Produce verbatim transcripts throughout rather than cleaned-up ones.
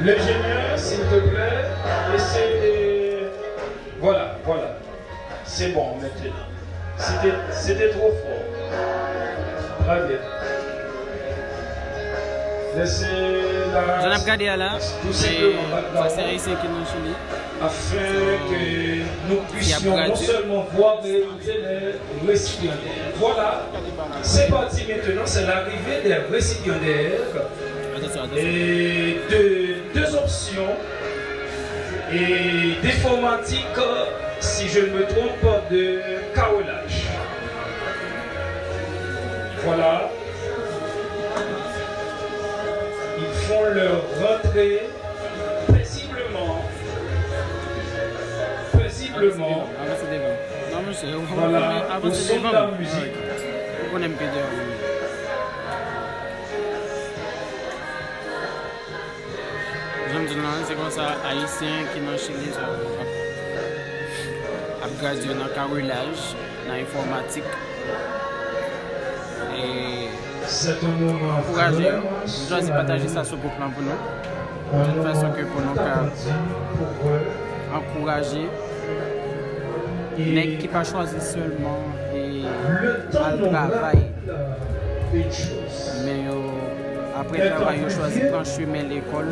L'ingénieur, s'il te plaît, essaye de... Voilà, voilà. C'est bon maintenant. C'était, c'était trop fort. Très bien. Laissez la... Jan n ap gade a la, tout simplement, se, sa se ayisyen ki nan Chili. Afin que nous puissions non seulement voir, mais écouter les récipiendaires. Voilà, c'est parti maintenant, c'est l'arrivée des récipiendaires et de deux options et d'informatique, si je ne me trompe pas, de carrelage. Voilà. Ils font leur rentrée paisiblement. Paisiblement. Voilà, au son de la musique. Jan m di nou an, se konsa Ayisyen ki nan Chili sa yo ap, ap gradye nan kawelaj, nan enfòmatik. E ankouraje yo. M chwazi pataje sa sou gwoup lan pou nou. Yon fason ke pou nou ka ankouraje nèg ki pa chwazi sèlman e al travay, men yo, apre travay, yo chwazi pran chemen lekòl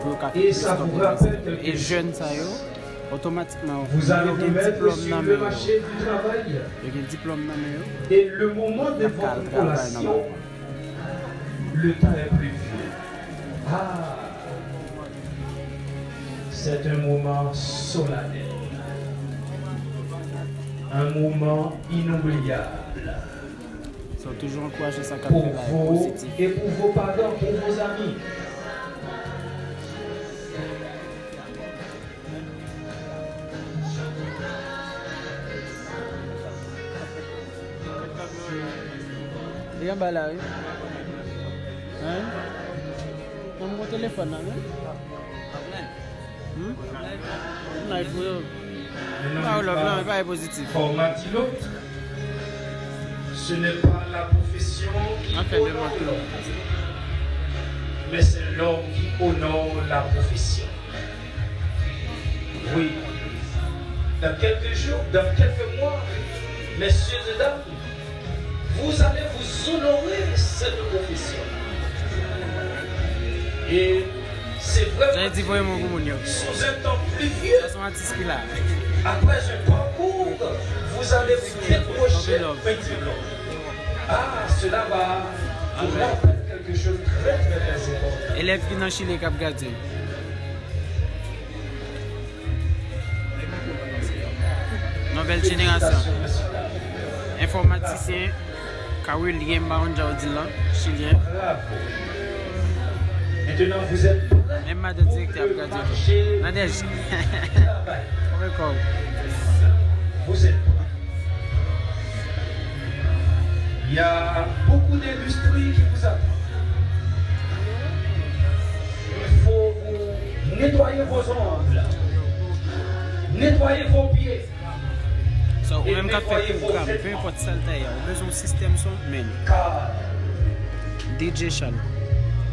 pou yo ka fè plis kòb, etsetera. E jèn sa yo, otomatikman, yo gen diplòm nan men yo. Yo gen diplòm nan men yo. Y ap ka al travay nan moman. Le temps est plus vieux. Ah, c'est un moment solennel, un moment inoubliable. So, toujou ankouraje sa k ap fèt la, e pozitif. Pour vous et pour vos parents, pour vos amis. Li anba la, wi. Hein? Nan mon telefòn nan, wi. Hmm? Live, wi. Ba yo love lan, ba yo pozitif. Formatilot, ce n'est pas la profession qui honore l'homme, mais c'est l'homme qui honore la profession. Oui. Dans quelques jours, dans quelques mois, messieurs et dames, vous allez vous honorer cette profession. Et c'est vraiment sous un temps pluvieux, après un parcours, vous allez vous décrocher un diplôme. Ah, cela va vous rappeler quelque chose de très, très, très important. Elèv ki nan Chili k ap gade. Nouvèl jenerasyon. Enfòmatisyen, kawelyen, m pa konn jan yo di l lan, chilyen. Menm madan direktè ap gade tou. Nadège. Kòman kò w? Il y a beaucoup d'industries qui vous attendent. Il faut vous nettoyer vos ongles, nettoyer vos pieds. So, ou menm k ap fè pwogram, pe enpòt sa l ta ye a, ou bezwen yon sistèm son, men. D J Charles.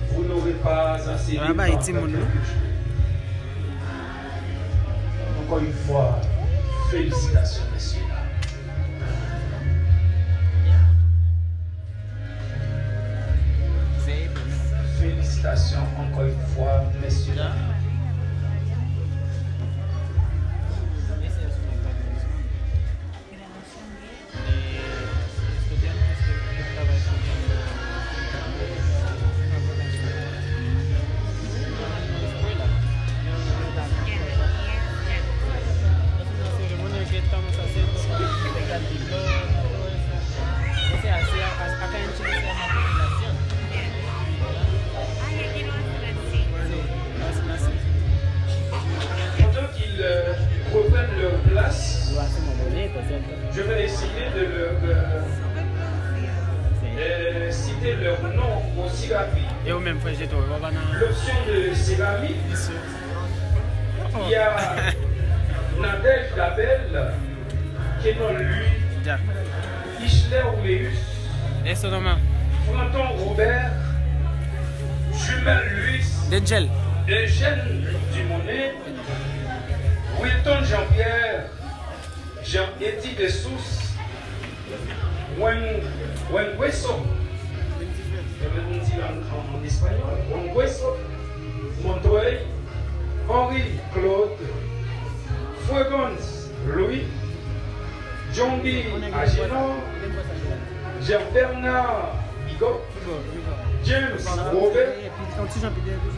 Sa va bay timoun, non? Encore une fois, félicitations, messieurs, dames. Félicitations encore une fois, messieurs, dames. Pendant qu'ils, euh, reprennent leur place, je vais essayer de leur, euh, euh, citer leur nom aussi rapide. L'option de céramique, il y a Nadège Dabel, Kenon Louis, Ichler Ouléus, Franton Robert, Jumelle Luis, Dangel, Eugène Dumolin, Wilton Jean-Pierre, Jean Eddy Dessources, Wen-, Wengueso, mwen di l an, an, an espanyòl, Wengueso, Montreuil, Henri Claude, Fregons Louis, John B. Agénor, Jean Bernard Bigot, James Robert,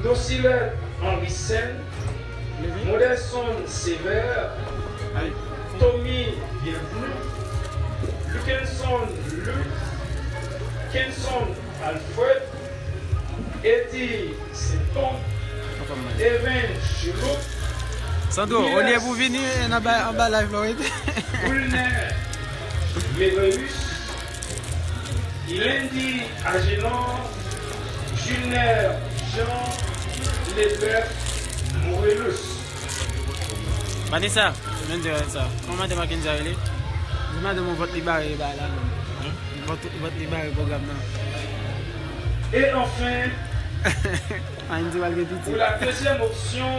Docilet Henri Sen, Modelson Sévère, Tommy Bienvenu, Lukenson Luc, Kenson Alfred, Eddy Sainton, Even Chouloup, Sandro, olye pou vini anba, anba live la, wi. Wilner Méveus, Lendy Agénor, Julner Jean, Lebert Morelus. Vanessa, men di Vanessa. Kòman madanm Mackenzie rele? Di madanm ou vant li bare ba la menm. Vant, vant li bare pwogram nan. Et enfin, Ann di w al gen pitit. Pour la deuxième option,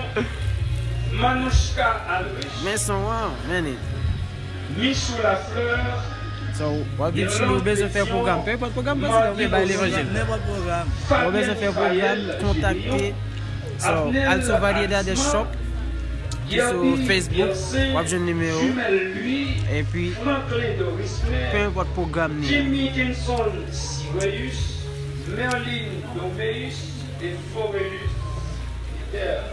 Manouchka Alrich. Men son an, men li. Michou Lafleur. So, w ap vin sou li, ou bezwen fè pwogram. Pe enpòt pwogram, paske ou vle bay levanjil. Nenpòt pwogram. Ou bezwen fè pwogram, kontakte. So, al sou Variedades Shop, ki sou Facebook, w ap jwenn nimewo. Epi, pe enpòt pwogram ni an. Jimmy Kenson Sireus, Merlin Doméus et Forelus Pierre.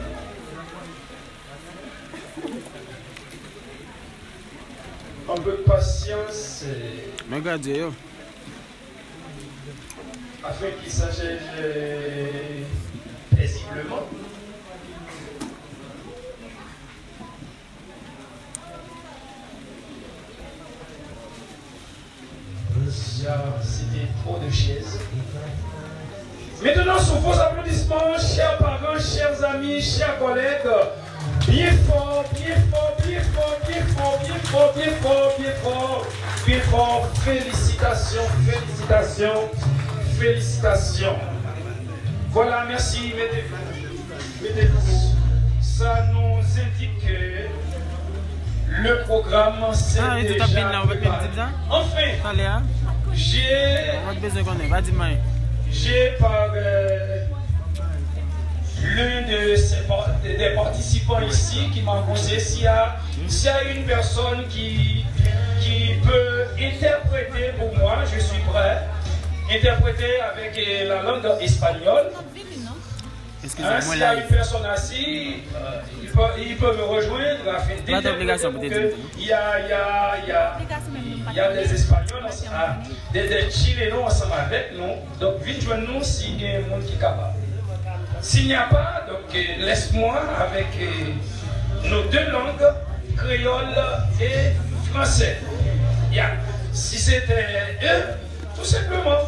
Un peu de patience, euh, Men gade yo. Afin qu'il s'achève, euh, paisiblement. Déjà, c'était trop de chaises. Maintenant, sous vos applaudissements, chers parents, chers amis, chers collègues, bien fort, bien fort, bien fort, bien fort, bien fort, bien fort, bien fort, bien fort. Félicitations, félicitations, félicitations. Voilà, merci, mettez-vous. Mettez-vous. Ça nous indique que le programme s'est déjà préparé. Enfin, j'ai j'ai par, euh, l'un de ces par-, des participants ici qui m'a conseillé s'il y a, s'il y a une personne qui, qui peut interpréter pour moi, je suis prêt. Interpréter avec, euh, la langue espagnole. Hein, s'il y a une personne assise, euh, il peut, il peut me rejoindre afin d'interpréter pour que il y a, il y a, il y a, il y a des Espagnols, ah, des, des Chilenos ensemble avec nous. Donc, vin jwenn nou si gen moun ki kapab. S'il n'y a pas, donc, euh, laisse-moi avec, euh, nos deux langues, créole et français. Ya. Si c'était eux, tout simplement,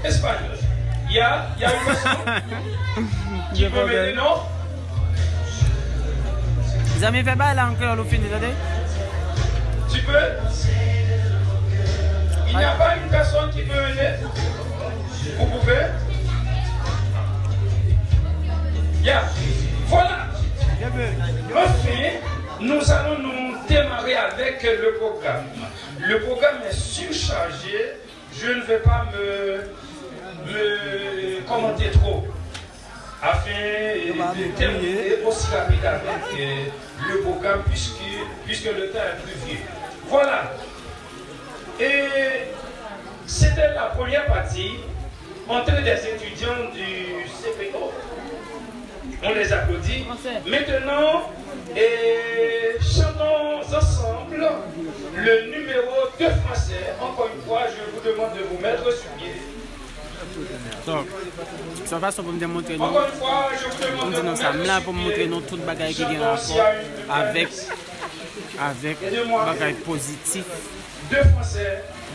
espagnol. Il y a, il y a une personne qui peut m'aider, non? Zanmi, fè bagay la an kreyòl ou fini, tande? Tu peux? Il n'y a pas une personne qui peut m'aider? Vous pouvez? Ya. Voilà. Enfin, nous allons nous démarrer avec le programme. Le programme est surchargé. Je ne vais pas me, me commenter trop afin de terminer aussi rapide avec, euh, le programme puisque, puisque le temps est prévu. Voilà. Et c'était la première partie, entrée des étudiants du C P O. On les applaudit. Maintenant, et chantons ensemble le numéro deux français. Encore une fois, je vous demande de vous mettre sur pied. So, se yon fason pou m te montre nou, m di nou sa, m la pou m montre nou tout bagay ki gen rapò avèk, avèk bagay pozitif.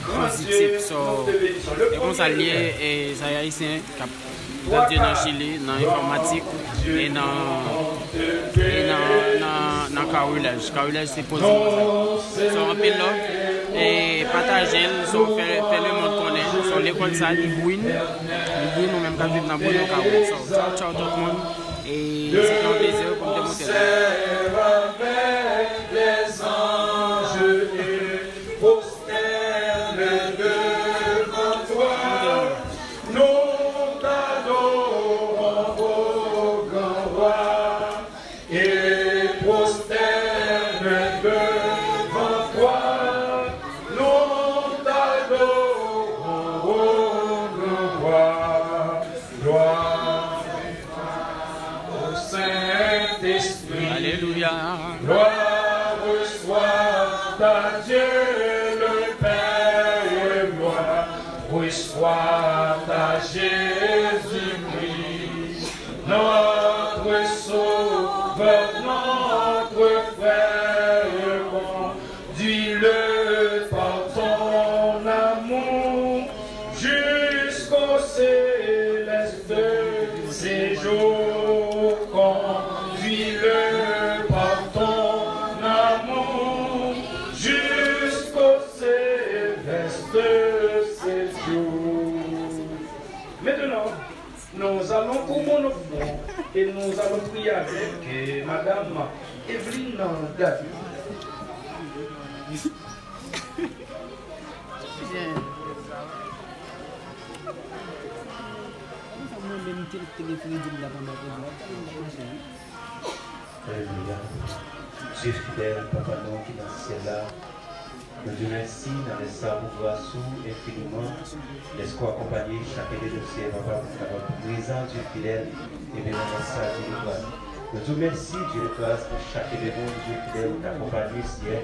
Pozitif. So, e konsa l ye, e sa y Ayisyen k ap grandi nan Chili, nan enfòmatik, e nan, e nan, nan, nan karilaj. Karilaj se pozisyon sa. So, anpil love, e pataje l, so, fè, fè lemonn konnen. So, lekòl sa, li bwin, li bwin, nou menm k ap viv nan bwin, nou ka wè. So, tchaw, tchaw, tout moun. E se te yon plezi pou m te montre nou. Avec les anges et prosternés devant toi, nous t'adorons, ô grand roi, et prosternés devant toi, nous t'adorons, ô grand roi. Gloire au Saint-Esprit. Alléluia. Gloire soit à Dieu le Père. Gloire soit à Jésus-Christ, notre Sauveur, notre frère. Conduis-le par ton amour jusqu'au céleste séjour. Conduis-le par ton amour jusqu'au céleste séjour. Maintenant, nous allons couper nos fronts et nous allons prier avec, euh, Madame Evelyne David. Alelouya. Dye fidèl, Papa nou ki nan syèl la, nou di w mèsi nan lè sa pou gras ou enfiniman, dèske w akonpanye chak de nou, Seyè Papa, pou n kapab prezan, Dye fidèl, ebyen nan lè sa, Dye de gras. Nou di w mèsi, Dye de gras, pou chak de nou, Dye fidèl, ou t akonpanye, Seyè.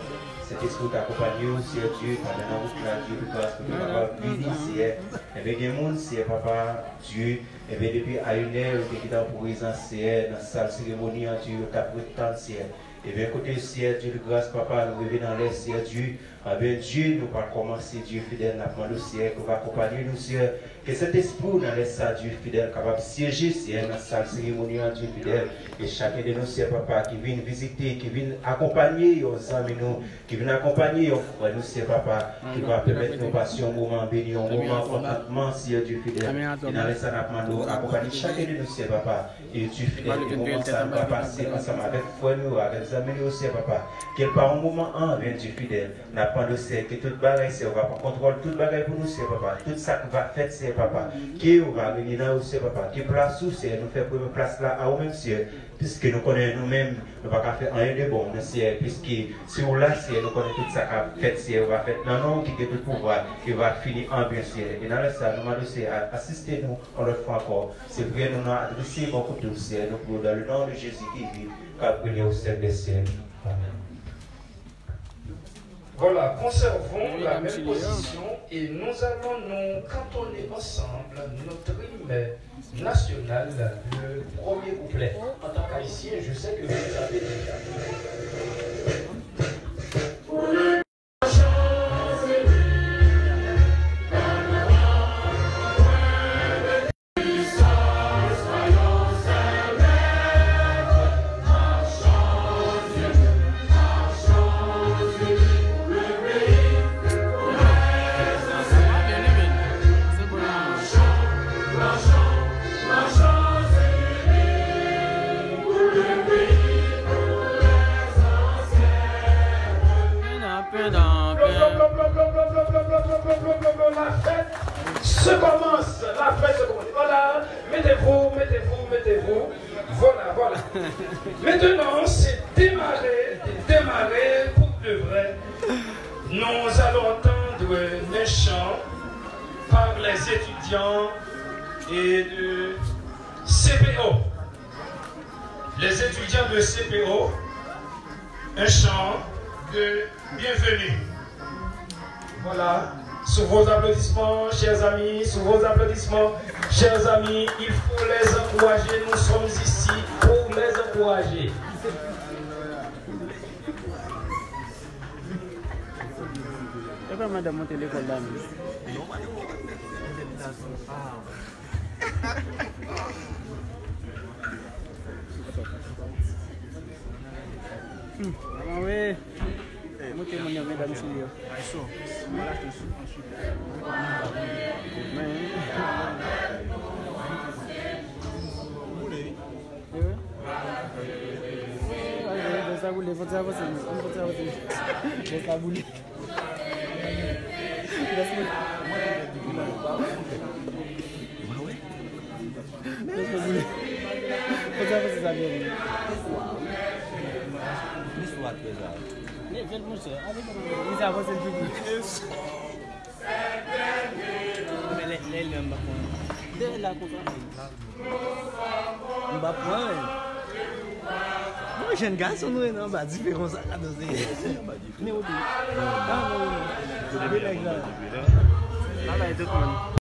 Sentespri w t akonpanye w, Seyè Dye, pandan nan wout la, Dye de gras, pou nou kapab vini, Seyè. Ebyen gen moun, Seyè Papa, Dye, ebyen depi ayinè, yo te gentan prezan, Seyè, nan sal seremoni an, Dye, yo t ap ret tann, Seyè. Ebyen, kote Seyè Dye de gras, Papa, nou rive nan lè, Seyè Dye. Ebyen, Dye, nou pral kòmanse, Dye fidèl, n ap mande w, Seyè, ke w akonpanye nou, Seyè. Ke Sentespri w nan lè sa, Dye fidèl, kapab syeje, Seyè, nan sal seremoni an, Dye fidèl. E chaken de nou, Seyè Papa, ki vin vizite, ki vin akonpanye yon zanmi nou, ki vin akonpanye yon frè nou, Seyè Papa, ki va pèmèt nou pase yon moman beni, yon moman kontantman, Seyè Dye fidèl. E nan lè sa, n ap mande w akonpanye chaken de nou, Seyè Papa. E Dye fidèl, ke moman sa nou va pase ansanm avèk frè nou yo, avèk zanmi nou yo, Seyè Papa. Ke l pa yon moman an ven, Dye fidèl. N ap mande w, Seyè, ke tout bagay, Seyè, ou va pran kontwòl tout bagay pou nou, Seyè Papa. Tout sa k va fèt, Seyè Papa, ke ou va rene nan yo, Seyè Papa. Ke plas ou, Seyè, nou fè premye plas la a ou menm, Seyè. Piske nou konnen nou menm, nou pa ka fè anyen de bon, non, Seyè. Piske si ou la, Seyè, nou konnen tout sa k ap fèt, Seyè, ou va fèt nan non w ki gen tout pouvwa, ki va fini an byen, Seyè. E nan lè sa, nou mande w, Seyè, a-, asiste nou yon lòt fwa ankò. Se priyè nou nan adrese bò kote w, Seyè. Nou priye w dans le nom de Jésus qui vit, k ap règne au siècle des siècles. Amen. Voilà, conservons la même position et nous allons nous cantonner ensemble notre hymne national, le premier couplet. En tant qu'Haïtien, je sais que vous le savez déjà. La fête se commence, la fête se commence. Voilà, mettez-vous, mettez-vous, mettez-vous. Voilà, voilà. Maintenant, c'est démarrer, démarrer pour de vrai. Nous allons entendre un chant par les étudiants et de C P O. Les étudiants de C P O, un chant de bienvenue. Voilà. Sous vos applaudissements, chers amis, sous vos applaudissements, chers amis, il faut les encourager. Nous sommes ici pour les encourager. E pa madanm monte lekòl la menm. Hmm. Manman wi. Monte moun yo, medam sou yo. Men. E wi. Boule, fò ti avanse, non. Fò ti avanse. Lès la boule. Lès boule. Lès la boule. Fò ti avanse sa byen. Listwa trè grave. Leve l, monchè. Ale, li avanse l pi vit. Men lè, lè, lè, m pa konn. Lè la konsa. M pa pran, men. Bon, jèn gason nou ye nan anba dife konsa, gade w se. Men ou di. Ah, non, non, non. De nèg la. Bye bye, tout moun.